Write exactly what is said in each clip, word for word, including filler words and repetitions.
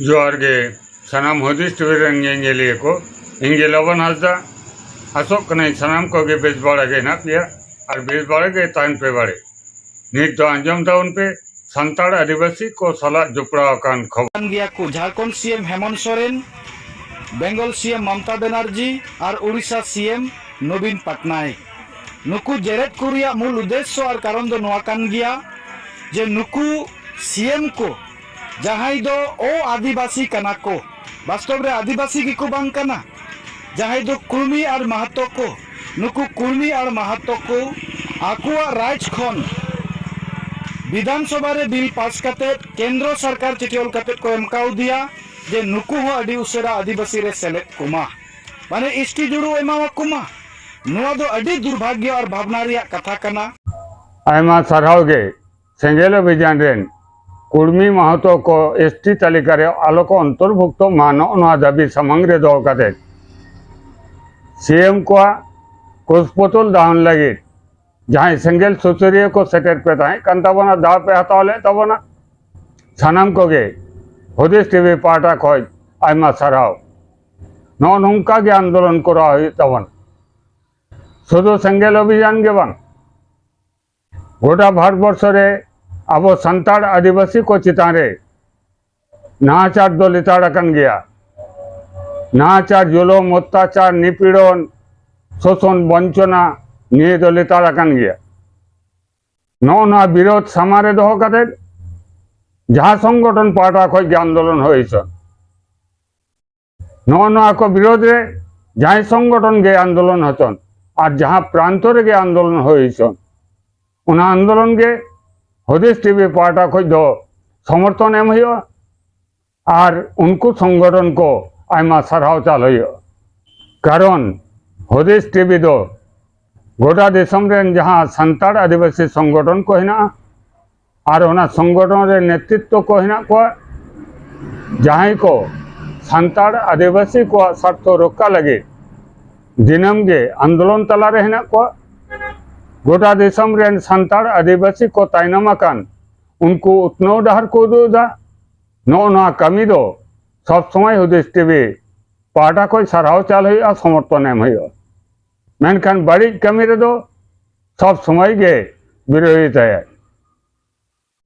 ᱡᱚᱦᱟᱨ ᱜᱮ ᱥᱟᱱᱟᱢ ᱦᱩᱫᱤᱥ ᱴᱤᱵᱷᱤ ᱨᱮᱱ ᱧᱮᱧᱮᱞᱤᱭᱟᱹ ᱠᱚ᱾ ᱤᱧ ᱜᱮ ᱞᱚᱵᱚᱱ ᱦᱟᱸᱥᱫᱟ᱾ ᱟᱥᱚᱜ ᱠᱟᱹᱱᱟᱹᱧ ᱥᱟᱱᱟᱢ ᱠᱚᱜᱮ ᱵᱮᱥ ᱵᱟᱲᱟ ᱜᱮ ᱦᱮᱱᱟᱜ ᱯᱮᱭᱟ ᱟᱨ ᱵᱮᱥ ᱵᱟᱲᱟ ᱜᱮ ᱛᱟᱦᱮᱱ ᱯᱮ ᱵᱟᱲᱮ᱾ ᱱᱤᱛ ᱫᱚ ᱟᱸᱡᱚᱢ ᱛᱟᱵᱚᱱ ᱯᱮ ᱥᱟᱱᱛᱟᱲ ᱟᱹᱫᱤᱵᱟᱹᱥᱤ ᱠᱚ ᱥᱟᱞᱟᱜ ᱡᱚᱯᱲᱟᱣ ᱟᱠᱟᱱ ᱠᱷᱚᱵᱚᱨ᱾ ᱠᱟᱱ ᱜᱮᱭᱟ ᱠᱚ ᱡᱷᱟᱲᱠᱷᱚᱸᱰ ᱥᱤ ᱮᱢ ᱦᱮᱢᱚᱱᱛ ᱥᱚᱨᱮᱱ, ᱵᱮᱝᱜᱚᱞ ᱥᱤ ᱮᱢ ᱢᱚᱢᱚᱛᱟ ᱵᱮᱱᱟᱨᱡᱤ ᱟᱨ ᱩᱲᱤᱥᱥᱟ ᱥᱤ ᱮᱢ ᱱᱚᱵᱤᱱ ᱯᱟᱴᱱᱟᱭᱮᱠ᱾ ᱱᱩᱠᱩ ᱡᱮᱨᱮᱫ ᱠᱚ ᱨᱮᱭᱟᱜ ᱢᱩᱞ ᱩᱫᱽᱫᱮᱥᱥᱚ ᱟᱨ ᱠᱟᱨᱚᱱ ᱫᱚ ᱱᱚᱣᱟ ᱠᱟᱱ ᱜᱮᱭᱟ ᱡᱮ ᱱᱩᱠᱩ ᱥᱤ ᱮᱢ ᱠᱚ, ᱡᱟᱦᱟᱸᱭ ᱫᱚ ᱚ ᱟᱹᱫᱤᱵᱟᱹᱥᱤ ᱠᱟᱱᱟ ᱠᱚ, ᱵᱟᱥᱛᱚᱵ ᱨᱮ ᱟᱹᱫᱤᱵᱟᱹᱥᱤ ᱜᱮᱠᱚ ᱵᱟᱝ ᱠᱟᱱᱟ, ᱡᱟᱦᱟᱸᱭ ᱫᱚ ᱠᱩᱲᱢᱤ ᱟᱨ ᱢᱟᱦᱟᱛᱚ ᱠᱚ, ᱱᱩᱠᱩ ᱠᱩᱲᱢᱤ ᱟᱨ ᱢᱟᱦᱟᱛᱚ ᱠᱚ ᱟᱠᱚᱣᱟᱜ ᱨᱟᱡᱽ ᱠᱷᱚᱱ ᱵᱤᱫᱷᱟᱱ ᱥᱚᱵᱷᱟ ᱨᱮ ᱵᱤᱞ ᱯᱟᱥ ᱠᱟᱛᱮ ᱠᱮᱱᱫᱨᱚ ᱥᱚᱨᱠᱟᱨ ᱪᱤᱴᱷᱤ ᱚᱞ ᱠᱟᱛᱮ ᱠᱚ ᱮᱢ ᱠᱟᱣᱫᱮᱭᱟ ᱡᱮ ᱱᱩᱠᱩ ᱦᱚᱸ ᱟᱹᱰᱤ ᱩᱥᱟᱹᱨᱟ ᱟᱹᱫᱤᱵᱟᱹᱥᱤ ᱨᱮ ᱥᱮᱞᱮᱫ ᱠᱚᱢᱟ, ᱢᱟᱱᱮ ᱮᱥ ᱴᱤ ᱡᱩᱲᱩ ᱮᱢᱟᱣᱟᱠᱚ ᱢᱟ᱾ ᱱᱚᱣᱟ ᱫᱚ ᱟᱹᱰᱤ ᱫᱩᱨᱵᱷᱟᱜᱽᱭᱚ ᱟᱨ ᱵᱷᱟᱵᱽᱱᱟ ᱨᱮᱭᱟᱜ ᱠᱟᱛᱷᱟ ᱠᱟᱱᱟ᱾ ᱟᱭᱢᱟ ᱥᱟᱨᱦᱟᱣ ᱜᱮ ᱥᱮᱸᱜᱮᱞ ᱚᱵᱷᱤᱡᱟᱱ ᱨᱮᱱ ᱠᱩᱲᱢᱤ ᱢᱟᱦᱟᱛᱚ ᱠᱚ ᱮᱥ ᱴᱤ ᱛᱟᱹᱞᱤᱠᱟ ᱨᱮ ᱟᱞᱚ ᱠᱚ ᱚᱱᱛᱚᱨᱵᱷᱩᱠᱛᱚᱜ ᱢᱟ, ᱱᱚᱜᱼᱚ ᱱᱚᱣᱟ ᱫᱟᱹᱵᱤ ᱥᱟᱢᱟᱝ ᱨᱮ ᱫᱚᱦᱚ ᱠᱟᱛᱮ ᱥᱤ ᱮᱢ ᱠᱚᱣᱟᱜ ᱠᱩᱥᱯᱩᱛᱩᱞ ᱫᱟᱦᱚᱱ ᱞᱟᱹᱜᱤᱫ ᱡᱟᱦᱟᱸᱭ ᱥᱮᱸᱜᱮᱞ ᱥᱩᱥᱟᱹᱨᱤᱭᱟᱹ ᱠᱚ ᱥᱮᱴᱮᱨ ᱯᱮ ᱛᱟᱦᱮᱸ ᱠᱟᱱ ᱛᱟᱵᱚᱱᱟ, ᱫᱟᱣ ᱯᱮ ᱦᱟᱛᱟᱣ ᱞᱮᱫ ᱛᱟᱵᱚᱱᱟ, ᱥᱟᱱᱟᱢ ᱠᱚᱜᱮ ᱦᱩᱫᱤᱥ ᱴᱤᱵᱷᱤ ᱯᱟᱦᱴᱟ ᱠᱷᱚᱱ ᱟᱭᱢᱟ ᱥᱟᱨᱦᱟᱣ᱾ ᱱᱚᱜᱼᱚ ᱱᱚᱝᱠᱟ ᱜᱮ ᱟᱱᱫᱳᱞᱚᱱ ᱠᱚᱨᱟᱣ ᱦᱩᱭᱩᱜ ᱛᱟᱵᱚᱱᱟ᱾ ᱥᱩᱫᱷᱩ ᱥᱮᱸᱜᱮᱞ ᱚᱵᱷᱤᱡᱟᱱ ᱜᱮ ᱵᱟᱝ, ᱜᱚᱴᱟ ᱵᱷᱟᱨᱚᱛᱵᱚᱨᱥᱚ ᱨᱮ ᱟᱵᱚ ᱥᱟᱱᱛᱟᱲ ᱟᱹᱫᱤᱵᱟᱹᱥᱤ ᱠᱚ ᱪᱮᱛᱟᱱ ᱨᱮ ᱱᱟᱦᱟᱪᱟᱨ ᱫᱚ ᱞᱮᱛᱟᱲ ᱟᱠᱟᱱ ᱜᱮᱭᱟ᱾ ᱱᱟᱦᱟᱪᱟᱨ, ᱡᱩᱞᱩᱢ, ᱚᱛᱛᱟᱪᱟᱨ, ᱱᱤᱯᱤᱲᱚᱱ, ᱥᱳᱥᱚᱱ, ᱵᱚᱧᱪᱚᱱᱟ, ᱱᱤᱭᱟᱹ ᱫᱚ ᱞᱮᱛᱟᱲ ᱟᱠᱟᱱ ᱜᱮᱭᱟ᱾ ᱱᱚᱜᱼᱚ ᱱᱚᱣᱟ ᱵᱤᱨᱳᱫᱷ ᱥᱟᱢᱟᱝ ᱨᱮ ᱫᱚᱦᱚ ᱠᱟᱛᱮ ᱡᱟᱦᱟᱸ ᱥᱚᱝᱜᱚᱴᱷᱚᱱ ᱯᱟᱦᱴᱟ ᱠᱷᱚᱱ ᱜᱮ ᱟᱱᱫᱳᱞᱚᱱ ᱦᱩᱭ ᱦᱚᱪᱚᱱ, ᱱᱚᱜᱼᱚ ᱱᱚᱣᱟ ᱠᱚ ᱵᱤᱨᱳᱫᱷ ᱨᱮ ᱡᱟᱦᱟᱸᱭ ᱥᱚᱝᱜᱚᱴᱷᱚᱱ ᱜᱮ ᱟᱱᱫᱳᱞᱚᱱ ᱦᱚᱪᱚᱱ ᱟᱨ ᱡᱟᱦᱟᱸ ᱯᱨᱟᱱᱛᱚ ᱨᱮᱜᱮ ᱟᱱᱫᱳᱞᱚᱱ ᱦᱩᱭ ᱦᱚᱪᱚᱱ, ᱚᱱᱟ ᱟᱱᱫᱳᱞᱚᱱ ᱜᱮ ᱦᱩᱫᱤᱥ ᱴᱤᱵᱷᱤ ᱯᱟᱦᱴᱟ ᱠᱷᱚᱱ ᱫᱚ ᱥᱚᱢᱚᱨᱛᱷᱚᱱ ᱮᱢ ᱦᱩᱭᱩᱜᱼᱟ᱾ ᱟᱨ ᱩᱱᱠᱩ ᱥᱚᱝᱜᱚᱴᱷᱚᱱ ᱠᱚ ᱟᱭᱢᱟ ᱥᱟᱨᱦᱟᱣ ᱪᱟᱞ ᱦᱩᱭᱩᱜᱼᱟ᱾ ᱠᱟᱨᱚᱱ ᱦᱩᱫᱤᱥ ᱴᱤᱵᱷᱤ ᱫᱚ ᱜᱚᱴᱟ ᱫᱤᱥᱚᱢ ᱨᱮᱱ ᱡᱟᱦᱟᱸ ᱥᱟᱱᱛᱟᱲ ᱟᱹᱫᱤᱵᱟᱹᱥᱤ ᱥᱚᱝᱜᱚᱴᱷᱚᱱ ᱠᱚ ᱦᱮᱱᱟᱜᱼᱟ ᱟᱨ ᱚᱱᱟ ᱥᱚᱝᱜᱚᱴᱷᱚᱱ ᱨᱮ ᱱᱮᱛᱨᱤᱛᱵ ᱠᱚ ᱦᱮᱱᱟᱜ ᱠᱚᱣᱟ, ᱡᱟᱦᱟᱸᱭ ᱠᱚ ᱥᱟᱱᱛᱟᱲ ᱟᱹᱫᱤᱵᱟᱹᱥᱤ ᱠᱚᱣᱟᱜ ᱥᱟᱨᱛᱷᱚ ᱨᱚᱠᱠᱷᱟ ᱞᱟᱹᱜᱤᱫ ᱫᱤᱱᱟᱹᱢ ᱜᱮ ᱟᱱᱫᱳᱞᱚᱱ ᱛᱟᱞᱟᱨᱮ ᱦᱮᱱᱟᱜ ᱠᱚᱣᱟ᱾ ᱜᱚᱴᱟ ᱫᱤᱥᱚᱢ ᱨᱮᱱ ᱥᱟᱱᱛᱟᱲ ᱟᱹᱫᱤᱵᱟᱹᱥᱤ ᱠᱚ ᱛᱟᱭᱱᱚᱢ ᱟᱠᱟᱱ, ᱩᱱᱠᱩ ᱩᱛᱱᱟᱹᱣ ᱰᱟᱦᱟᱨ ᱠᱚ ᱩᱫᱩᱜ ᱮᱫᱟ᱾ ᱱᱚᱜᱼᱚ ᱱᱚᱣᱟ ᱠᱟᱹᱢᱤ ᱫᱚ ᱥᱚᱵ ᱥᱚᱢᱚᱭ ᱦᱩᱫᱤᱥ ᱴᱤᱵᱷᱤ ᱯᱟᱦᱴᱟ ᱠᱷᱚᱱ ᱥᱟᱨᱦᱟᱣ ᱪᱟᱞ ᱦᱩᱭᱩᱜᱼᱟ, ᱥᱚᱢᱚᱨᱛᱷᱚᱱ ᱮᱢ ᱦᱩᱭᱩᱜᱼᱟ᱾ ᱢᱮᱱᱠᱷᱟᱱ ᱵᱟᱹᱲᱤᱡ ᱠᱟᱹᱢᱤ ᱨᱮᱫᱚ ᱥᱚᱵ ᱥᱚᱢᱚᱭ ᱜᱮ ᱵᱤᱨᱳᱫᱷᱤᱛᱟᱭᱟᱭ᱾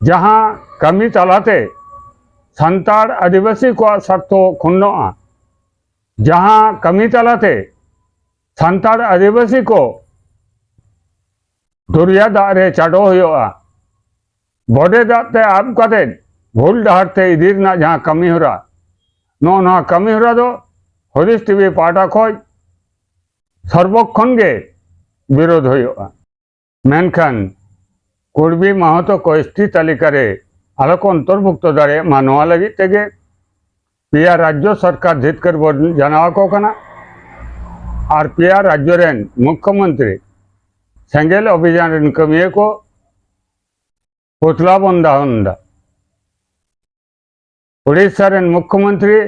ᱡᱟᱦᱟᱸ ᱠᱟᱹᱢᱤ ᱛᱟᱞᱟᱛᱮ ᱥᱟᱱᱛᱟᱲ ᱟᱹᱫᱤᱵᱟᱹᱥᱤ ᱠᱚᱣᱟᱜ ᱥᱟᱨᱛᱷᱚ ᱠᱷᱚᱱᱱᱚᱜᱼᱟ, ᱡᱟᱦᱟᱸ ᱠᱟᱹᱢᱤ ᱛᱟᱞᱟᱛᱮ ᱥᱟᱱᱛᱟᱲ ᱟᱹᱫᱤᱵᱟᱹᱥᱤ ᱠᱚ ᱫᱚᱨᱭᱟ ᱫᱟᱜ ᱨᱮ ᱪᱟᱰᱚ ᱦᱩᱭᱩᱜᱼᱟ, ᱵᱚᱰᱮ ᱫᱟᱜ ᱛᱮ ᱟᱵ ᱠᱟᱛᱮ ᱵᱷᱩᱞ ᱰᱟᱦᱟᱨ ᱛᱮ ᱤᱫᱤ ᱨᱮᱱᱟᱜ ᱡᱟᱦᱟᱸ ᱠᱟᱹᱢᱤ ᱦᱚᱨᱟ, ᱱᱚᱜᱼᱚ ᱱᱚᱣᱟ ᱠᱟᱹᱢᱤ ᱦᱚᱨᱟ ᱫᱚ ᱦᱩᱫᱤᱥ ᱴᱤᱵᱷᱤ ᱯᱟᱦᱴᱟ ᱠᱷᱚᱱ ᱥᱚᱨᱵᱚᱠᱷᱚᱱ ᱜᱮ ᱵᱤᱨᱳᱫᱷ ᱦᱩᱭᱩᱜᱼᱟ᱾ ᱢᱮᱱᱠᱷᱟᱱ ᱠᱩᱲᱵᱤ ᱢᱟᱦᱟᱛᱚ ᱠᱚ ᱮᱥ ᱴᱤ ᱛᱟᱹᱞᱤᱠᱟ ᱨᱮ ᱟᱞᱚ ᱠᱚ ᱚᱱᱛᱚᱨᱵᱷᱩᱠᱛᱚ ᱫᱟᱲᱮᱭᱟᱜ ᱢᱟ, ᱱᱚᱣᱟ ᱞᱟᱹᱜᱤᱫ ᱛᱮᱜᱮ ᱯᱮᱭᱟ ᱨᱟᱡᱽᱡᱚ ᱥᱚᱨᱠᱟᱨ ᱫᱷᱤᱛᱠᱟᱹᱨ ᱵᱚᱱ ᱡᱟᱱᱟᱣ ᱟᱠᱚ ᱠᱟᱱᱟ᱾ ᱟᱨ ᱯᱮᱭᱟ ᱨᱟᱡᱽᱡᱚ ᱨᱮᱱ ᱢᱩᱠᱷᱭᱚᱢᱚᱱᱛᱨᱤ ᱥᱮᱸᱜᱮᱞ ᱚᱵᱷᱤᱡᱟᱱ ᱨᱮᱱ ᱠᱟᱹᱢᱤᱭᱟᱹ ᱠᱚ ᱯᱩᱛᱞᱟ ᱵᱚᱱ ᱫᱟᱦᱚᱱ ᱮᱫᱟ᱾ ᱳᱰᱤᱥᱟ ᱨᱮᱱ ᱢᱩᱠᱷᱭᱚᱢᱚᱱᱛᱨᱤ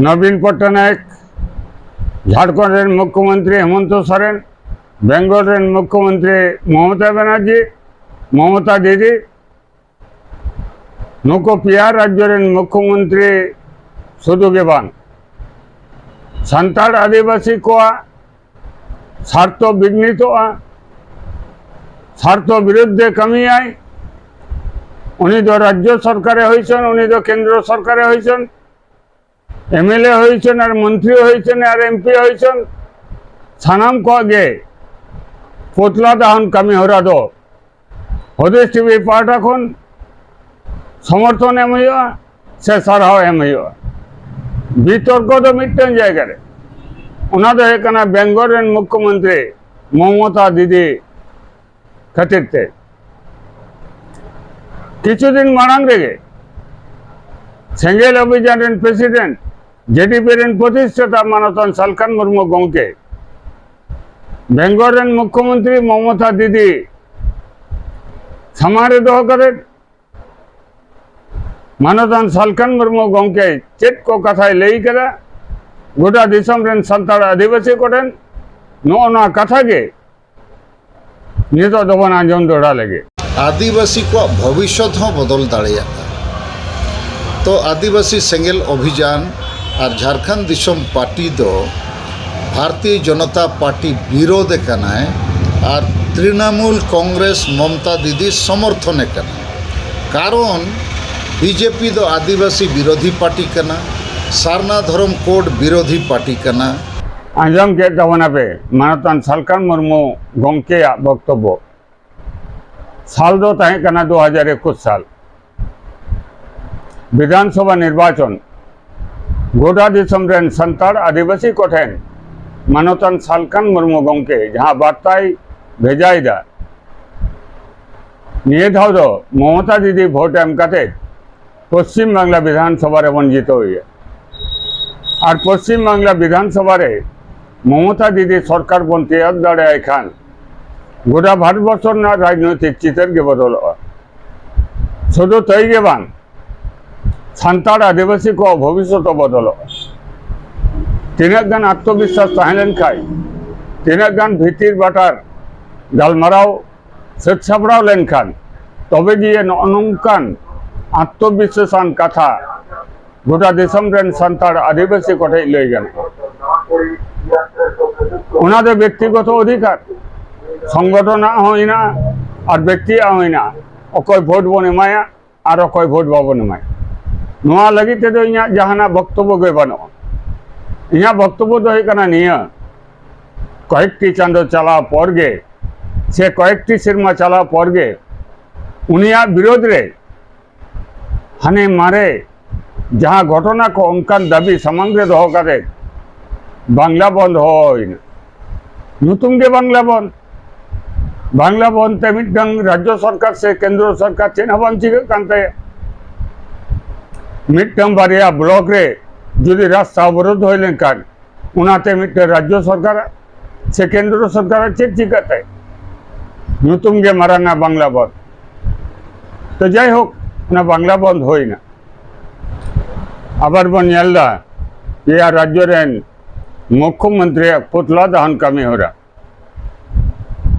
ᱱᱚᱵᱤᱱ ᱯᱚᱴᱱᱟᱭᱮᱠ, ᱡᱷᱟᱲᱠᱷᱚᱸᱰ ᱨᱮᱱ ᱢᱩᱠᱷᱭᱚᱢᱚᱱᱛᱨᱤ ᱦᱮᱢᱚᱱᱛᱚ ᱥᱚᱨᱮᱱ, ᱵᱮᱝᱜᱚᱞ ᱨᱮᱱ ᱢᱩᱠᱷᱭᱚᱢᱚᱱᱛᱨᱤ ᱢᱚᱢᱚᱛᱟ ᱵᱟᱱᱟᱨᱡᱤ, ᱢᱚᱢᱚᱛᱟ ᱫᱤᱫᱤ, ᱱᱩᱠᱩ ᱯᱮᱭᱟ ᱨᱟᱡᱽᱡᱚ ᱨᱮᱱ ᱢᱩᱠᱷᱭᱚᱢᱚᱱᱛᱨᱤ ᱥᱩᱫᱷᱩ ᱜᱮ ᱵᱟᱝ, ᱥᱟᱱᱛᱟᱲ ᱟᱹᱫᱤᱵᱟᱹᱥᱤ ᱠᱚᱣᱟᱜ ᱥᱟᱨᱛᱷᱚ ᱵᱤᱜᱷᱱᱤᱛᱚᱜᱼᱟ, ᱥᱟᱨᱛᱷᱚ ᱵᱤᱨᱩᱫᱷᱮ ᱠᱟᱹᱢᱤᱭᱟᱭ᱾ ᱩᱱᱤ ᱫᱚ ᱨᱟᱡᱽᱡᱚ ᱥᱚᱨᱠᱟᱨᱮ ᱦᱩᱭ ᱦᱚᱪᱚᱱ, ᱩᱱᱤ ᱫᱚ ᱠᱮᱱᱫᱨᱚ ᱥᱚᱨᱠᱟᱨᱮ ᱦᱩᱭ ᱦᱚᱪᱚᱱ, ᱮᱢ ᱮᱞ ᱮ ᱦᱩᱭ ᱦᱚᱪᱚᱱ, ᱟᱨ ᱢᱚᱱᱛᱨᱤ ᱦᱩᱭ ᱦᱚᱪᱚᱱ, ᱟᱨ ᱮᱢ ᱯᱤ ᱦᱩᱭ ᱦᱚᱪᱚᱱ, ᱥᱟᱱᱟᱢ ᱠᱚᱣᱟᱜ ᱜᱮ ᱯᱩᱛᱞᱟ ᱫᱟᱦᱚᱱ ᱠᱟᱹᱢᱤ ᱦᱚᱨᱟ ᱫᱚ ᱦᱩᱫᱤᱥ ᱴᱤᱵᱷᱤ ᱯᱟᱦᱴᱟ ᱠᱷᱚᱱ ᱥᱚᱢᱚᱨᱛᱷᱚᱱ ᱮᱢ ᱦᱩᱭᱩᱜᱼᱟ ᱥᱮ ᱥᱟᱨᱦᱟᱣ ᱮᱢ ᱦᱩᱭᱩᱜᱼᱟ᱾ ᱵᱤᱛᱚᱨᱠᱚ ᱫᱚ ᱢᱤᱫᱴᱟᱝ ᱡᱟᱭᱜᱟ ᱨᱮ, ᱚᱱᱟ ᱫᱚ ᱦᱩᱭᱩᱜ ᱠᱟᱱᱟ ᱵᱮᱝᱜᱚᱞ ᱨᱮᱱ ᱢᱩᱠᱷᱭᱚᱢᱚᱱᱛᱨᱤ ᱢᱚᱢᱚᱛᱟ ᱫᱤᱫᱤ ᱠᱷᱟᱹᱛᱤᱨ ᱛᱮ᱾ ᱠᱤᱪᱷᱩ ᱫᱤᱱ ᱢᱟᱲᱟᱝ ᱨᱮᱜᱮ ᱥᱮᱸᱜᱮᱞ ᱚᱵᱷᱤᱡᱟᱱ ᱨᱮᱱ ᱯᱨᱮᱥᱤᱰᱮᱱᱴ, ᱡᱮ ᱰᱤ ᱯᱤ ᱨᱮᱱ ᱯᱨᱚᱛᱤᱥᱴᱷᱟᱛᱟ ᱢᱟᱱᱚᱛᱟᱱ ᱥᱟᱞᱠᱷᱟᱱ ᱢᱩᱨᱢᱩ ᱜᱚᱢᱠᱮ ᱵᱮᱝᱜᱚᱞ ᱨᱮᱱ ᱢᱩᱠᱷᱭᱚᱢᱚᱱᱛᱨᱤ ᱢᱚᱢᱚᱛᱟ ᱫᱤᱫᱤ ᱥᱟᱢᱟᱝ ᱨᱮ ᱫᱚᱦᱚ ᱠᱟᱛᱮ ᱢᱟᱱᱚᱛᱟᱱ ᱥᱟᱞᱠᱷᱟᱱ ᱢᱩᱨᱢᱩ ᱜᱚᱢᱠᱮ ᱪᱮᱫ ᱠᱚ ᱠᱟᱛᱷᱟᱭ ᱞᱟᱹᱭ ᱠᱟᱫᱟ, ᱜᱚᱴᱟ ᱫᱤᱥᱚᱢ ᱨᱮᱱ ᱥᱟᱱᱛᱟᱲ ᱟᱹᱫᱤᱵᱟᱹᱥᱤ ᱠᱚᱴᱷᱮᱱ ᱱᱚᱜᱼᱚ ᱱᱚᱣᱟ ᱠᱟᱛᱷᱟ ᱜᱮ ᱱᱤᱛᱚᱜ ᱫᱚᱵᱚᱱ ᱟᱸᱡᱚᱢ ᱫᱚᱦᱲᱟ ᱞᱮᱜᱮ᱾ ᱟᱹᱫᱤᱵᱟᱹᱥᱤ ᱠᱚᱣᱟᱜ ᱵᱷᱚᱵᱤᱥᱥᱚᱛ ᱦᱚᱸ ᱵᱚᱫᱚᱞ ᱫᱟᱲᱮᱭᱟᱜᱼᱟ᱾ ᱛᱚ ᱟᱹᱫᱤᱵᱟᱹᱥᱤ ᱥᱮᱸᱜᱮᱞ ᱚᱵᱷᱤᱡᱟᱱ ᱟᱨ ᱡᱷᱟᱲᱠᱷᱚᱸᱰ ᱫᱤᱥᱚᱢ ᱯᱟᱨᱴᱤ ᱫᱚ ᱵᱷᱟᱨᱛᱤᱭᱚ ᱡᱚᱱᱚᱛᱟ ᱯᱟᱨᱴᱤ ᱵᱤᱨᱳᱫᱷ ᱮ ᱠᱟᱱᱟᱭ ᱟᱨ ᱛᱨᱤᱱᱟᱢᱩᱞ ᱠᱚᱝᱜᱨᱮᱥ ᱢᱚᱢᱛᱟ ᱫᱤᱫᱤ ᱥᱚᱢᱚᱨᱛᱷᱚᱱ ᱮ ᱠᱟᱱᱟ᱾ ᱠᱟᱨᱚᱱ ᱵᱤᱡᱮᱯᱤ ᱫᱚ ᱟᱹᱫᱤᱵᱟᱹᱥᱤ ᱵᱤᱨᱳᱫᱷᱤ ᱯᱟᱨᱴᱤ ᱠᱟᱱᱟ, ᱥᱟᱨᱱᱟ ᱫᱷᱚᱨᱚᱢ ᱠᱳᱰ ᱵᱤᱨᱳᱫᱷᱤ ᱯᱟᱨᱴᱤ ᱠᱟᱱᱟ᱾ ᱟᱸᱡᱚᱢ ᱠᱮᱫ ᱛᱟᱵᱚᱱᱟᱯᱮ ᱢᱟᱱᱚᱛᱟᱱ ᱥᱟᱞᱠᱷᱟᱱ ᱢᱩᱨᱢᱩ ᱜᱚᱢᱠᱮᱭᱟᱜ ᱵᱚᱠᱛᱚᱵᱵᱚ᱾ ᱥᱟᱞ ᱫᱚ ᱛᱟᱦᱮᱸ ᱠᱟᱱᱟ ᱫᱩ ᱦᱟᱡᱟᱨ ᱮᱠᱩᱥ ᱥᱟᱞ᱾ ᱵᱤᱫᱷᱟᱱ ᱥᱚᱵᱷᱟ ᱱᱤᱨᱵᱟᱪᱚᱱ᱾ ᱜᱚᱴᱟ ᱫᱤᱥᱚᱢ ᱨᱮᱱ ᱥᱟᱱᱛᱟᱲ ᱟᱹᱫᱤᱵᱟᱹᱥᱤ ᱠᱚᱴᱷᱮᱱ ᱢᱟᱱᱚᱛᱟᱱ ᱥᱟᱞᱠᱷᱟᱱ ᱢᱩᱨᱢᱩ ᱜᱚᱢᱠᱮ ᱡᱟᱦᱟᱸ ᱵᱟᱨᱛᱟᱭ ᱵᱷᱮᱡᱟᱭᱮᱫᱟ, ᱱᱤᱭᱟᱹ ᱫᱷᱟᱣ ᱫᱚ ᱢᱚᱢᱚᱛᱟ ᱫᱤᱫᱤ ᱵᱷᱳᱴ ᱮᱢ ᱠᱟᱛᱮ ᱯᱚᱥᱪᱤᱢ ᱵᱟᱝᱞᱟ ᱵᱤᱫᱷᱟᱱ ᱥᱚᱵᱷᱟ ᱨᱮᱵᱚᱱ ᱡᱤᱛᱟᱹᱣ ᱮᱭᱟ᱾ ᱟᱨ ᱯᱚᱥᱪᱤᱢ ᱵᱟᱝᱞᱟ ᱵᱤᱫᱷᱟᱱ ᱥᱚᱵᱷᱟ ᱨᱮ ᱢᱚᱢᱚᱛᱟ ᱫᱤᱫᱤ ᱥᱚᱨᱠᱟᱨ ᱵᱚᱱ ᱛᱮᱭᱟᱨ ᱫᱟᱲᱮᱭᱟᱭ ᱠᱷᱟᱱ ᱜᱚᱴᱟ ᱵᱷᱟᱨᱚᱛ ᱵᱚᱨᱥᱚ ᱨᱮᱱᱟᱜ ᱨᱟᱡᱽᱱᱳᱭᱛᱤᱠ ᱪᱤᱛᱟᱹᱨ ᱜᱮ ᱵᱚᱫᱚᱞᱚᱜᱼᱟ᱾ ᱥᱩᱫᱷᱩ ᱛᱟᱹᱭ ᱜᱮ ᱵᱟᱝ, ᱥᱟᱱᱛᱟᱲ ᱟᱹᱫᱤᱵᱟᱹᱥᱤ ᱠᱚᱣᱟᱜ ᱵᱷᱚᱵᱤᱥᱥᱚᱛ ᱦᱚᱸ ᱵᱚᱫᱚᱞᱚᱜᱼᱟ᱾ ᱛᱤᱱᱟᱹᱜ ᱜᱟᱱ ᱟᱛᱢᱚᱵᱤᱥᱥᱟᱥ ᱛᱟᱦᱮᱸ ᱞᱮᱱ ᱠᱷᱟᱱ, ᱛᱤᱱᱟᱹᱜ ᱜᱟᱱ ᱵᱷᱤᱛᱤᱨ ᱵᱟᱴᱟᱨ ᱜᱟᱞᱢᱟᱨᱟᱣ ᱥᱟᱹᱛ ᱥᱟᱯᱲᱟᱣ ᱞᱮᱱᱠᱷᱟᱱ, ᱛᱚᱵᱮ ᱜᱮ ᱱᱚᱜᱼᱚ ᱱᱚᱝᱠᱟᱱ ᱟᱛᱢᱚᱵᱤᱥᱥᱟᱥᱟᱱ ᱠᱟᱛᱷᱟ ᱜᱚᱴᱟ ᱫᱤᱥᱚᱢ ᱨᱮᱱ ᱥᱟᱱᱛᱟᱲ ᱟᱹᱫᱤᱵᱟᱹᱥᱤ ᱠᱚᱴᱷᱮᱱ ᱞᱟᱹᱭ ᱜᱟᱱᱚᱜᱼᱟ᱾ ᱚᱱᱟ ᱫᱚ ᱵᱮᱠᱛᱤᱜᱚᱛᱚ ᱚᱫᱷᱤᱠᱟᱨ, ᱥᱚᱝᱜᱚᱴᱷᱚᱱᱟᱜ ᱦᱚᱸ ᱦᱮᱱᱟᱜᱼᱟ ᱟᱨ ᱵᱮᱠᱛᱤᱭᱟᱜ ᱦᱚᱸ ᱦᱮᱱᱟᱜᱼᱟ, ᱚᱠᱚᱭ ᱵᱷᱳᱴ ᱵᱚᱱ ᱮᱢᱟᱭᱟ ᱟᱨ ᱚᱠᱚᱭ ᱵᱷᱳᱴ ᱵᱟᱵᱚᱱ ᱮᱢᱟᱭᱟ᱾ ᱱᱚᱣᱟ ᱞᱟᱹᱜᱤᱫ ᱛᱮᱫᱚ ᱤᱧᱟᱹᱜ ᱡᱟᱦᱟᱱᱟᱜ ᱵᱚᱠᱛᱚᱵᱵᱚ ᱜᱮ ᱵᱟᱹᱱᱩᱜᱼᱟ᱾ ᱤᱧᱟᱹᱜ ᱵᱚᱠᱛᱚᱵᱵᱚ ᱫᱚ ᱦᱩᱭᱩᱜ ᱠᱟᱱᱟ ᱱᱤᱭᱟᱹ, ᱠᱚᱭᱮᱠᱴᱤ ᱪᱟᱸᱫᱚ ᱪᱟᱞᱟᱣ ᱯᱚᱨ ᱜᱮ ᱥᱮ ᱠᱚᱭᱮᱠᱴᱤ ᱥᱮᱨᱢᱟ ᱪᱟᱞᱟᱣ ᱯᱚᱨ ᱜᱮ ᱩᱱᱤᱭᱟᱜ ᱵᱤᱨᱳᱫᱷ ᱨᱮ ᱦᱟᱱᱮ ᱢᱟᱨᱮ ᱡᱟᱦᱟᱸ ᱜᱷᱚᱴᱚᱱᱟ ᱠᱚ, ᱚᱱᱠᱟᱱ ᱫᱟᱹᱵᱤ ᱥᱟᱢᱟᱝ ᱨᱮ ᱫᱚᱦᱚ ᱠᱟᱛᱮ ᱵᱟᱝᱞᱟ ᱵᱚᱱᱫᱷ ᱦᱚᱦᱚ ᱦᱩᱭᱱᱟ᱾ ᱧᱩᱛᱩᱢ ᱜᱮ ᱵᱟᱝᱞᱟ ᱵᱚᱱᱫᱷ᱾ ᱵᱟᱝᱞᱟ ᱵᱚᱱᱫᱷ ᱛᱮ ᱢᱤᱫᱴᱟᱝ ᱨᱟᱡᱽᱡᱚ ᱥᱚᱨᱠᱟᱨ ᱥᱮ ᱠᱮᱱᱫᱨᱚ ᱥᱚᱨᱠᱟᱨ ᱪᱮᱫ ᱦᱚᱸ ᱵᱟᱝ ᱪᱤᱠᱟᱹᱜ ᱠᱟᱱ ᱛᱟᱭᱟ᱾ ᱢᱤᱫᱴᱟᱝ ᱵᱟᱨᱭᱟ ᱵᱞᱚᱠ ᱨᱮ ᱡᱩᱫᱤ ᱨᱟᱥᱛᱟ ᱚᱵᱚᱨᱳᱫᱷ ᱦᱩᱭ ᱞᱮᱱᱠᱷᱟᱱ, ᱚᱱᱟᱛᱮ ᱢᱤᱫᱴᱟᱝ ᱨᱟᱡᱽᱡᱚ ᱥᱚᱨᱠᱟᱨᱟᱜ ᱥᱮ ᱠᱮᱱᱫᱨᱚ ᱥᱚᱨᱠᱟᱨᱟᱜ ᱪᱮᱫ ᱪᱤᱠᱟᱹᱜ ᱛᱟᱭ? ᱧᱩᱛᱩᱢ ᱜᱮ ᱢᱟᱨᱟᱝᱟ ᱵᱟᱝᱞᱟ ᱵᱚᱱᱫᱷ᱾ ᱛᱚ ᱡᱟᱭᱦᱳᱠ, ᱚᱱᱟ ᱵᱟᱝᱞᱟ ᱵᱚᱱᱫᱷ ᱦᱩᱭᱱᱟ᱾ ᱟᱵᱟᱨ ᱵᱚᱱ ᱧᱮᱞ ᱮᱫᱟ ᱯᱮᱭᱟ ᱨᱟᱡᱽᱡᱚ ᱨᱮᱱ ᱢᱩᱠᱷᱭᱚᱢᱚᱱᱛᱨᱤᱭᱟᱜ ᱯᱩᱛᱞᱟ ᱫᱟᱦᱚᱱ ᱠᱟᱹᱢᱤ ᱦᱚᱨᱟ᱾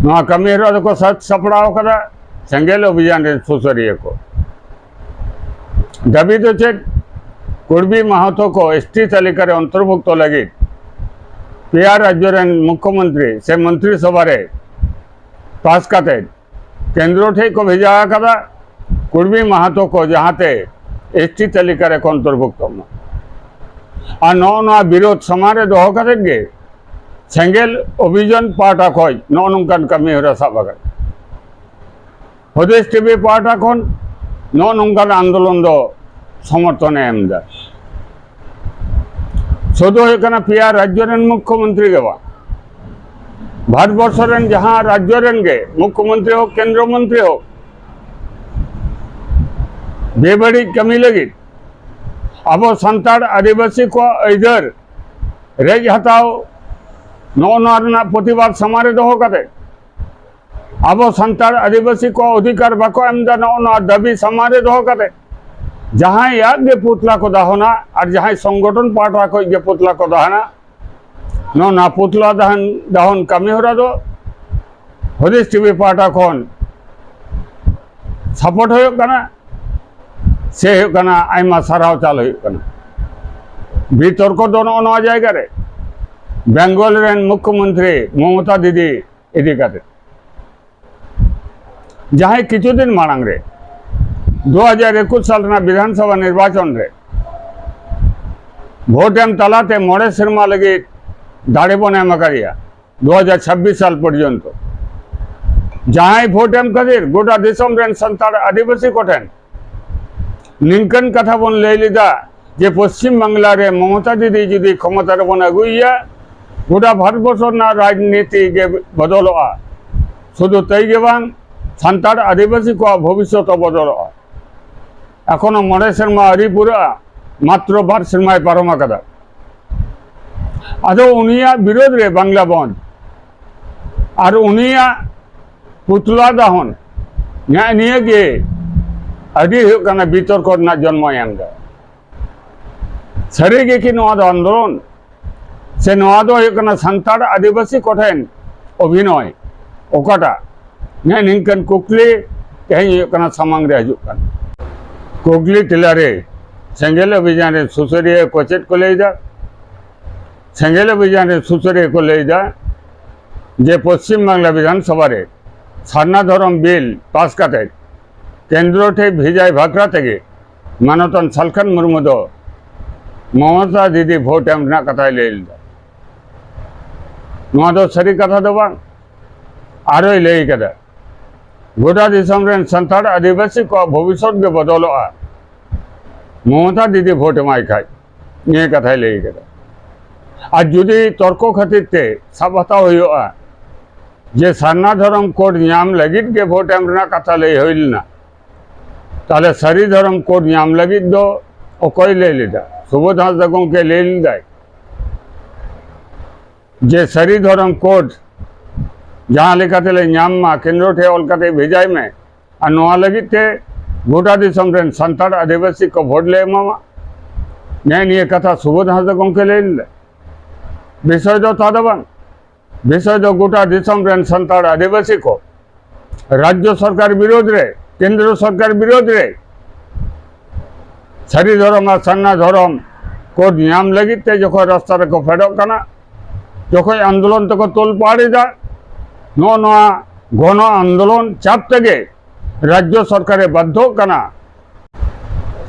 ᱱᱚᱣᱟ ᱠᱟᱹᱢᱤ ᱦᱚᱨᱟ ᱫᱚᱠᱚ ᱥᱟᱹᱛ ᱥᱟᱯᱲᱟᱣ ᱠᱟᱫᱟ ᱥᱮᱸᱜᱮᱞ ᱚᱵᱷᱤᱡᱟᱱ ᱨᱮᱱ ᱥᱩᱥᱟᱹᱨᱤᱭᱟᱹ ᱠᱚ᱾ ᱫᱟᱹᱵᱤ ᱫᱚ ᱪᱮᱫ? ᱠᱩᱲᱵᱤ ᱢᱟᱦᱟᱛᱚ ᱠᱚ ᱮᱥ ᱴᱤ ᱛᱟᱹᱞᱤᱠᱟ ᱨᱮ ᱚᱱᱛᱚᱨᱵᱷᱩᱠᱛᱚ ᱞᱟᱹᱜᱤᱫ ᱯᱮᱭᱟ ᱨᱟᱡᱽᱡᱚ ᱨᱮᱱ ᱢᱩᱠᱷᱭᱚᱢᱚᱱᱛᱨᱤ ᱥᱮ ᱢᱚᱱᱛᱨᱤ ᱥᱚᱵᱷᱟ ᱨᱮ ᱯᱟᱥ ᱠᱟᱛᱮ ᱠᱮᱱᱫᱨᱚ ᱴᱷᱮᱱ ᱠᱚ ᱵᱷᱮᱡᱟ ᱟᱠᱟᱫᱟ, ᱠᱩᱲᱵᱤ ᱢᱟᱦᱟᱛᱚ ᱠᱚ ᱡᱟᱦᱟᱸᱛᱮ ᱮᱥ ᱴᱤ ᱛᱟᱹᱞᱤᱠᱟ ᱨᱮᱠᱚ ᱚᱱᱛᱚᱨᱵᱷᱩᱠᱛᱚᱜ ᱢᱟ᱾ ᱟᱨ ᱱᱚᱜᱼᱚ ᱱᱚᱣᱟ ᱵᱤᱨᱳᱫᱷ ᱥᱟᱢᱟᱝ ᱨᱮ ᱫᱚᱦᱚ ᱠᱟᱛᱮ ᱜᱮ ᱥᱮᱸᱜᱮᱞ ᱚᱵᱷᱤᱡᱟᱱ ᱯᱟᱦᱴᱟ ᱠᱷᱚᱱ ᱱᱚᱜᱼᱚ ᱱᱚᱝᱠᱟᱱ ᱠᱟᱹᱢᱤ ᱦᱚᱨᱟ ᱥᱟᱵ ᱟᱠᱟᱱᱟ᱾ ᱦᱚᱫᱮᱥ ᱴᱤᱵᱷᱤ ᱯᱟᱦᱴᱟ ᱠᱷᱚᱱ ᱱᱚᱜᱼᱚ ᱱᱚᱝᱠᱟᱱ ᱟᱱᱫᱳᱞᱚᱱ ᱫᱚ ᱥᱚᱢᱚᱨᱛᱷᱚᱱ ᱮ ᱮᱢ ᱮᱫᱟ᱾ ᱥᱩᱫᱷᱩ ᱦᱩᱭᱩᱜ ᱠᱟᱱᱟ ᱯᱮᱭᱟ ᱨᱟᱡᱽᱡᱚ ᱨᱮᱱ ᱢᱩᱠᱷᱭᱚᱢᱚᱱᱛᱨᱤ ᱜᱮ ᱵᱟᱝ, ᱵᱷᱟᱨᱚᱛ ᱵᱚᱨᱥᱚ ᱨᱮᱱ ᱡᱟᱦᱟᱸ ᱨᱟᱡᱽᱡᱚ ᱨᱮᱱ ᱜᱮ ᱢᱩᱠᱷᱭᱚᱢᱚᱱᱛᱨᱤ ᱦᱳᱠ, ᱠᱮᱱᱫᱨᱚ ᱢᱚᱱᱛᱨᱤ ᱦᱳᱠ, ᱵᱮᱵᱟᱹᱲᱤᱡ ᱠᱟᱹᱢᱤ ᱞᱟᱹᱜᱤᱫ ᱟᱵᱚ ᱥᱟᱱᱛᱟᱲ ᱟᱹᱫᱤᱵᱟᱹᱥᱤ ᱠᱚᱣᱟᱜ ᱟᱹᱭᱫᱟᱹᱨ ᱨᱮᱡ ᱦᱟᱛᱟᱣ, ᱱᱚᱜᱼᱚ ᱱᱚᱣᱟ ᱨᱮᱱᱟᱜ ᱯᱨᱚᱛᱤᱵᱟᱫ ᱥᱟᱢᱟᱝ ᱨᱮ ᱫᱚᱦᱚ ᱠᱟᱛᱮ, ᱟᱵᱚ ᱥᱟᱱᱛᱟᱲ ᱟᱹᱫᱤᱵᱟᱹᱥᱤ ᱠᱚᱣᱟᱜ ᱚᱫᱷᱤᱠᱟᱨ ᱵᱟᱠᱚ ᱮᱢ ᱮᱫᱟ, ᱱᱚᱜᱼᱚ ᱱᱚᱣᱟ ᱫᱟᱹᱵᱤ ᱥᱟᱢᱟᱝ ᱨᱮ ᱫᱚᱦᱚ ᱠᱟᱛᱮ, ᱡᱟᱦᱟᱸᱭᱟᱜ ᱜᱮ ᱯᱩᱛᱞᱟ ᱠᱚ ᱫᱟᱦᱚᱱᱟ ᱟᱨ ᱡᱟᱦᱟᱸᱭ ᱥᱚᱝᱜᱚᱴᱷᱚᱱ ᱯᱟᱦᱴᱟ ᱠᱷᱚᱱ ᱜᱮ ᱯᱩᱛᱞᱟ ᱠᱚ ᱫᱟᱦᱚᱱᱟ, ᱱᱚᱣᱟ ᱯᱩᱛᱞᱟ ᱫᱟᱦᱚᱱ, ᱫᱟᱦᱚᱱ ᱠᱟᱹᱢᱤ ᱦᱚᱨᱟ ᱫᱚ ᱦᱚᱫᱮᱥ ᱴᱤᱵᱷᱤ ᱯᱟᱦᱴᱟ ᱠᱷᱚᱱ ᱥᱟᱯᱳᱨᱴ ᱦᱩᱭᱩᱜ ᱠᱟᱱᱟ, ᱥᱮ ᱦᱩᱭᱩᱜ ᱠᱟᱱᱟ ᱟᱭᱢᱟ ᱥᱟᱨᱦᱟᱣ ᱪᱟᱞ ᱦᱩᱭᱩᱜ ᱠᱟᱱᱟ᱾ ᱵᱤᱛᱚᱨᱠᱚ ᱫᱚ ᱱᱚᱜᱼᱚ ᱱᱚᱣᱟ ᱡᱟᱭᱜᱟ ᱨᱮ, ᱵᱮᱝᱜᱚᱞ ᱨᱮᱱ ᱢᱩᱠᱷᱭᱚᱢᱚᱱᱛᱨᱤ ᱢᱚᱢᱚᱛᱟ ᱫᱤᱫᱤ ᱤᱫᱤ ᱠᱟᱛᱮ, ᱡᱟᱦᱟᱸᱭ ᱠᱤᱪᱷᱩ ᱫᱤᱱ ᱢᱟᱲᱟᱝ ᱨᱮ ᱫᱩ ᱦᱟᱡᱟᱨ ᱮᱠᱩᱥ ᱥᱟᱞ ᱨᱮᱱᱟᱜ ᱵᱤᱫᱷᱟᱱ ᱥᱚᱵᱷᱟ ᱱᱤᱨᱵᱟᱪᱚᱱ ᱨᱮ ᱵᱷᱳᱴ ᱮᱢ ᱛᱟᱞᱟᱛᱮ ᱢᱚᱬᱮ ᱥᱮᱨᱢᱟ ᱞᱟᱹᱜᱤᱫ ᱫᱟᱲᱮ ᱵᱚᱱ ᱮᱢ ᱟᱠᱟᱫᱮᱭᱟ, ᱫᱩ ᱦᱟᱡᱟᱨ ᱪᱷᱟᱵᱵᱤᱥ ᱥᱟᱞ ᱯᱚᱨᱡᱚᱱᱛᱚ᱾ ᱡᱟᱦᱟᱸᱭ ᱵᱷᱳᱴ ᱮᱢ ᱠᱷᱟᱹᱛᱤᱨ ᱜᱚᱴᱟ ᱫᱤᱥᱚᱢ ᱨᱮᱱ ᱥᱟᱱᱛᱟᱲ ᱟᱹᱫᱤᱵᱟᱹᱥᱤ ᱠᱚᱴᱷᱮᱱ ᱱᱤᱝᱠᱟᱹᱱ ᱠᱟᱛᱷᱟ ᱵᱚᱱ ᱞᱟᱹᱭ ᱞᱮᱫᱟ ᱡᱮ ᱯᱚᱥᱪᱤᱢ ᱵᱟᱝᱞᱟ ᱨᱮ ᱢᱚᱢᱚᱛᱟ ᱫᱤᱫᱤ ᱡᱩᱫᱤ ᱠᱷᱚᱢᱚᱛᱟ ᱨᱮᱵᱚᱱ ᱟᱹᱜᱩᱭᱮᱭᱟ, ᱜᱚᱴᱟ ᱵᱷᱟᱨᱚᱛ ᱵᱚᱨᱥᱚ ᱨᱮᱱᱟᱜ ᱨᱟᱡᱽᱱᱤᱛᱤ ᱜᱮ ᱵᱚᱫᱚᱞᱚᱜᱼᱟ᱾ ᱥᱩᱫᱷᱩ ᱛᱟᱹᱭ ᱜᱮ ᱵᱟᱝ, ᱥᱟᱱᱛᱟᱲ ᱟᱹᱫᱤᱵᱟᱹᱥᱤ ᱠᱚᱣᱟᱜ ᱵᱷᱚᱵᱤᱥᱥᱚᱛ ᱦᱚᱸ ᱵᱚᱫᱚᱞᱚᱜᱼᱟ᱾ ᱮᱠᱷᱚᱱᱳ ᱢᱚᱬᱮ ᱥᱮᱨᱢᱟ ᱟᱹᱣᱨᱤ ᱯᱩᱨᱟᱹᱜᱼᱟ, ᱢᱟᱛᱨᱚ ᱵᱟᱨ ᱥᱮᱨᱢᱟᱭ ᱯᱟᱨᱚᱢ ᱟᱠᱟᱫᱟ᱾ ᱟᱫᱚ ᱩᱱᱤᱭᱟᱜ ᱵᱤᱨᱳᱫᱷ ᱨᱮ ᱵᱟᱝᱞᱟ ᱵᱚᱱᱫᱷ ᱟᱨ ᱩᱱᱤᱭᱟᱜ ᱯᱩᱛᱞᱟ ᱫᱟᱦᱚᱱ, ᱱᱮᱜᱼᱮ ᱱᱤᱭᱟᱹ ᱜᱮ ᱟᱹᱰᱤ ᱦᱩᱭᱩᱜ ᱠᱟᱱᱟ ᱵᱤᱛᱚᱨᱠᱚ ᱨᱮᱱᱟᱜ ᱡᱚᱱᱢᱚᱭ ᱮᱢ ᱮᱫᱟ᱾ ᱥᱟᱹᱨᱤ ᱜᱮ ᱠᱤ ᱱᱚᱣᱟ ᱫᱚ ᱟᱱᱫᱳᱞᱚᱱ, ᱥᱮ ᱱᱚᱣᱟ ᱫᱚ ᱦᱩᱭᱩᱜ ᱠᱟᱱᱟ ᱥᱟᱱᱛᱟᱲ ᱟᱹᱫᱤᱵᱟᱹᱥᱤ ᱠᱚᱴᱷᱮᱱ ᱚᱵᱷᱤᱱᱚᱭ? ᱚᱠᱟᱴᱟᱜ? ᱱᱮᱜᱼᱮ ᱱᱤᱝᱠᱟᱹᱱ ᱠᱩᱠᱞᱤ ᱛᱮᱦᱮᱧ ᱦᱩᱭᱩᱜ ᱠᱟᱱᱟ ᱥᱟᱢᱟᱝ ᱨᱮ ᱦᱤᱡᱩᱜ ᱠᱟᱱᱟ᱾ ᱠᱩᱠᱞᱤ ᱛᱮᱞᱟ ᱨᱮ ᱥᱮᱸᱜᱮᱞ ᱚᱵᱷᱤᱡᱟᱱ ᱨᱮ ᱥᱩᱥᱟᱹᱨᱤᱭᱟᱹ ᱠᱚ ᱪᱮᱫ ᱠᱚ ᱞᱟᱹᱭ ᱮᱫᱟ? ᱥᱮᱸᱜᱮᱞ ᱚᱵᱷᱤᱡᱟᱱ ᱨᱮ ᱥᱩᱥᱟᱹᱨᱤᱭᱟᱹ ᱠᱚ ᱞᱟᱹᱭ ᱮᱫᱟ ᱡᱮ ᱯᱚᱥᱪᱤᱢ ᱵᱟᱝᱞᱟ ᱵᱤᱫᱷᱟᱱ ᱥᱚᱵᱷᱟ ᱨᱮ ᱥᱟᱨᱱᱟ ᱫᱷᱚᱨᱚᱢ ᱵᱤᱞ ᱯᱟᱥ ᱠᱟᱛᱮ ᱠᱮᱱᱫᱨᱚ ᱴᱷᱮᱱ ᱵᱷᱮᱡᱟᱭ ᱵᱟᱠᱷᱨᱟ ᱛᱮᱜᱮ ᱢᱟᱱᱚᱛᱟᱱ ᱥᱟᱞᱠᱷᱟᱱ ᱢᱩᱨᱢᱩ ᱫᱚ ᱢᱚᱢᱚᱛᱟ ᱫᱤᱫᱤ ᱵᱷᱳᱴ ᱮᱢ ᱨᱮᱱᱟᱜ ᱠᱟᱛᱷᱟᱭ ᱞᱟᱹᱭ ᱞᱮᱫᱟ᱾ ᱱᱚᱣᱟ ᱫᱚ ᱥᱟᱹᱨᱤ ᱠᱟᱛᱷᱟ ᱫᱚ ᱵᱟᱝ᱾ ᱟᱨᱚᱭ ᱞᱟᱹᱭ ᱠᱟᱫᱟ, ᱜᱚᱴᱟ ᱫᱤᱥᱚᱢ ᱨᱮᱱ ᱥᱟᱱᱛᱟᱲ ᱟᱹᱫᱤᱵᱟᱹᱥᱤ ᱠᱚᱣᱟᱜ ᱵᱷᱚᱵᱤᱥᱥᱚᱛ ᱜᱮ ᱵᱚᱫᱚᱞᱚᱜᱼᱟ ᱢᱚᱢᱚᱛᱟ ᱫᱤᱫᱤ ᱵᱷᱳᱴ ᱮᱢᱟᱭ ᱠᱷᱟᱡ, ᱱᱤᱭᱟᱹ ᱠᱟᱛᱷᱟᱭ ᱞᱟᱹᱭ ᱠᱟᱫᱟ᱾ ᱟᱨ ᱡᱩᱫᱤ ᱛᱚᱨᱠᱚ ᱠᱷᱟᱹᱛᱤᱨ ᱛᱮ ᱥᱟᱵ ᱦᱟᱛᱟᱣ ᱦᱩᱭᱩᱜᱼᱟ ᱡᱮ ᱥᱟᱨᱱᱟ ᱫᱷᱚᱨᱚᱢ ᱠᱳᱰ ᱧᱟᱢ ᱞᱟᱹᱜᱤᱫ ᱜᱮ ᱵᱷᱳᱴ ᱮᱢ ᱨᱮᱱᱟᱜ ᱠᱟᱛᱷᱟ ᱞᱟᱹᱭ ᱦᱩᱭ ᱞᱮᱱᱟ, ᱛᱟᱦᱞᱮ ᱥᱟᱹᱨᱤ ᱫᱷᱚᱨᱚᱢ ᱠᱳᱰ ᱧᱟᱢ ᱞᱟᱹᱜᱤᱫ ᱫᱚ ᱚᱠᱚᱭ ᱞᱟᱹᱭ ᱞᱮᱫᱟ? ᱥᱩᱵᱳᱫᱷ ᱦᱟᱸᱥᱫᱟ ᱜᱚᱢᱠᱮ ᱞᱟᱹᱭ ᱞᱮᱫᱟᱭ ᱡᱮ ᱥᱟᱹᱨᱤ ᱫᱷᱚᱨᱚᱢ ᱠᱳᱰ ᱡᱟᱦᱟᱸ ᱞᱮᱠᱟ ᱛᱮᱞᱮ ᱧᱟᱢ ᱢᱟ, ᱠᱮᱱᱫᱨᱚ ᱴᱷᱮᱱ ᱚᱞ ᱠᱟᱛᱮ ᱵᱷᱮᱡᱟᱭ ᱢᱮ, ᱟᱨ ᱱᱚᱣᱟ ᱞᱟᱹᱜᱤᱫ ᱛᱮ ᱜᱚᱴᱟ ᱫᱤᱥᱚᱢ ᱨᱮᱱ ᱥᱟᱱᱛᱟᱲ ᱟᱹᱫᱤᱵᱟᱹᱥᱤ ᱠᱚ ᱵᱷᱳᱴ ᱞᱮ ᱮᱢᱟᱢᱟ᱾ ᱱᱮᱜᱼᱮ ᱱᱤᱭᱟᱹ ᱠᱟᱛᱷᱟ ᱥᱩᱵᱳᱫᱷ ᱦᱟᱸᱥᱫᱟ ᱜᱚᱢᱠᱮ ᱞᱟᱹᱭ ᱞᱮᱫᱟ᱾ ᱵᱤᱥᱚᱭ ᱫᱚ ᱛᱟ ᱫᱚ ᱵᱟᱝ, ᱵᱤᱥᱚᱭ ᱫᱚ ᱜᱚᱴᱟ ᱫᱤᱥᱚᱢ ᱨᱮᱱ ᱥᱟᱱᱛᱟᱲ ᱟᱹᱫᱤᱵᱟᱹᱥᱤ ᱠᱚ ᱨᱟᱡᱽᱡᱚ ᱥᱚᱨᱠᱟᱨ ᱵᱤᱨᱳᱫᱷ ᱨᱮ, ᱠᱮᱱᱫᱨᱚ ᱥᱚᱨᱠᱟᱨ ᱵᱤᱨᱳᱫᱷ ᱨᱮ ᱥᱟᱹᱨᱤ ᱫᱷᱚᱨᱚᱢ ᱟᱨ ᱥᱟᱨᱱᱟ ᱫᱷᱚᱨᱚᱢ ᱠᱳᱰ ᱧᱟᱢ ᱞᱟᱹᱜᱤᱫ ᱛᱮ ᱡᱚᱠᱷᱚᱱ ᱨᱟᱥᱛᱟ ᱨᱮᱠᱚ ᱯᱷᱮᱰᱚᱜ ᱠᱟᱱᱟ, ᱡᱚᱠᱷᱚᱱ ᱟᱱᱫᱳᱞᱚᱱ ᱛᱮᱠᱚ ᱛᱚᱞ ᱯᱟᱲ ᱮᱫᱟ, ᱱᱚᱜᱼᱚ ᱱᱚᱣᱟ ᱜᱚᱱᱚ ᱟᱱᱫᱳᱞᱚᱱ ᱪᱟᱯ ᱛᱮᱜᱮ ᱨᱟᱡᱽᱡᱚ ᱥᱚᱨᱠᱟᱨᱮ ᱵᱟᱫᱽᱫᱷᱚᱜ ᱠᱟᱱᱟ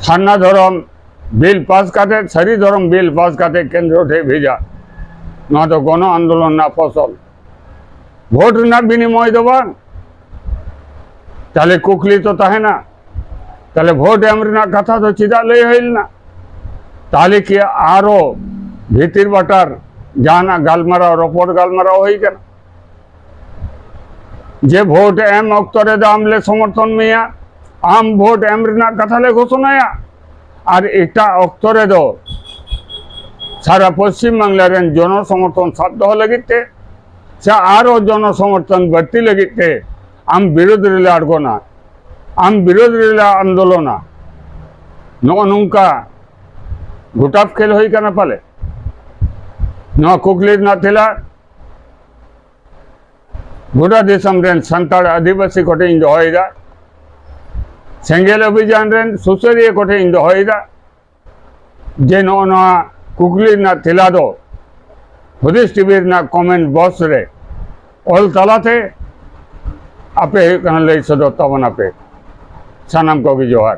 ᱥᱟᱨᱱᱟ ᱫᱷᱚᱨᱚᱢ ᱵᱤᱞ ᱯᱟᱥ ᱠᱟᱛᱮ, ᱥᱟᱹᱨᱤ ᱫᱷᱚᱨᱚᱢ ᱵᱤᱞ ᱯᱟᱥ ᱠᱟᱛᱮ ᱠᱮᱱᱫᱨᱚ ᱴᱷᱮᱱ ᱵᱷᱮᱡᱟ᱾ ᱱᱚᱣᱟ ᱫᱚ ᱜᱚᱱᱚ ᱟᱱᱫᱳᱞᱚᱱ ᱨᱮᱱᱟᱜ ᱯᱷᱚᱥᱚᱞ, ᱵᱷᱳᱴ ᱨᱮᱱᱟᱜ ᱵᱤᱱᱤᱢᱚᱭ ᱫᱚ ᱵᱟᱝ᱾ ᱛᱟᱦᱞᱮ ᱠᱩᱠᱞᱤ ᱛᱚ ᱛᱟᱦᱮᱱᱟ, ᱛᱟᱦᱞᱮ ᱵᱷᱳᱴ ᱮᱢ ᱨᱮᱱᱟᱜ ᱠᱟᱛᱷᱟ ᱫᱚ ᱪᱮᱫᱟᱜ ᱞᱟᱹᱭ ᱦᱩᱭ ᱞᱮᱱᱟ? ᱛᱟᱦᱞᱮ ᱠᱤ ᱟᱨᱚ ᱵᱷᱤᱛᱤᱨ ᱵᱟᱴᱟᱨ ᱡᱟᱦᱟᱱᱟᱜ ᱜᱟᱞᱢᱟᱨᱟᱣ, ᱨᱚᱯᱚᱲ ᱜᱟᱞᱢᱟᱨᱟᱣ ᱦᱩᱭ ᱠᱟᱱᱟ ᱡᱮ ᱵᱷᱳᱴ ᱮᱢ ᱚᱠᱛᱚ ᱨᱮᱫᱚ ᱟᱢ ᱞᱮ ᱥᱚᱢᱚᱨᱛᱷᱚᱱ ᱢᱮᱭᱟ, ᱟᱢ ᱵᱷᱳᱴ ᱮᱢ ᱨᱮᱱᱟᱜ ᱠᱟᱛᱷᱟ ᱞᱮ ᱜᱷᱳᱥᱚᱱᱟᱭᱟ, ᱟᱨ ᱮᱴᱟᱜ ᱚᱠᱛᱚ ᱨᱮᱫᱚ ᱥᱟᱨᱟ ᱯᱚᱥᱪᱤᱢ ᱵᱟᱝᱞᱟ ᱨᱮᱱ ᱡᱚᱱᱚ ᱥᱚᱢᱚᱨᱛᱷᱚᱱ ᱥᱟᱵ ᱫᱚᱦᱚ ᱞᱟᱹᱜᱤᱫ ᱛᱮ ᱥᱮ ᱟᱨᱚ ᱡᱚᱱᱚ ᱥᱚᱢᱚᱨᱛᱷᱚᱱ ᱵᱟᱹᱲᱛᱤ ᱞᱟᱹᱜᱤᱫ ᱛᱮ ᱟᱢ ᱵᱤᱨᱳᱫᱷ ᱨᱮᱞᱮ ᱟᱬᱜᱚᱱᱟ, ᱟᱢ ᱵᱤᱨᱳᱫᱷ ᱨᱮᱞᱮ ᱟᱱᱫᱳᱞᱚᱱᱟ᱾ ᱱᱚᱜᱼᱚ ᱱᱚᱝᱠᱟ ᱜᱚᱴᱟᱯ ᱠᱷᱮᱞ ᱦᱩᱭ ᱠᱟᱱᱟ ᱯᱟᱞᱮ᱾ ᱱᱚᱣᱟ ᱠᱩᱠᱞᱤ ᱨᱮᱱᱟᱜ ᱛᱮᱞᱟ ᱜᱚᱴᱟ ᱫᱤᱥᱚᱢ ᱨᱮᱱ ᱥᱟᱱᱛᱟᱲ ᱟᱹᱫᱤᱵᱟᱹᱥᱤ ᱠᱚᱴᱷᱮᱱ ᱤᱧ ᱫᱚᱦᱚᱭᱮᱫᱟ᱾ ᱥᱮᱸᱜᱮᱞ ᱚᱵᱷᱤᱡᱟᱱ ᱨᱮᱱ ᱥᱩᱥᱟᱹᱨᱤᱭᱟᱹ ᱠᱚᱴᱷᱮᱱ ᱤᱧ ᱫᱚᱦᱚᱭᱮᱫᱟ ᱡᱮ ᱱᱚᱜᱼᱚ ᱱᱚᱣᱟ ᱠᱩᱠᱞᱤ ᱨᱮᱱᱟᱜ ᱛᱮᱞᱟ ᱫᱚ ᱦᱩᱫᱤᱥ ᱴᱤᱵᱷᱤ ᱨᱮᱱᱟᱜ ᱠᱚᱢᱮᱱᱴ ᱵᱚᱠᱥ ᱨᱮ ᱚᱞ ᱛᱟᱞᱟᱛᱮ ᱟᱯᱮ ᱦᱩᱭᱩᱜ ᱠᱟᱱᱟ ᱞᱟᱹᱭ ᱥᱚᱫᱚᱨ ᱛᱟᱵᱚᱱᱟᱯᱮ᱾ ᱥᱟᱱᱟᱢ ᱠᱚᱜᱮ ᱡᱚᱦᱟᱨ᱾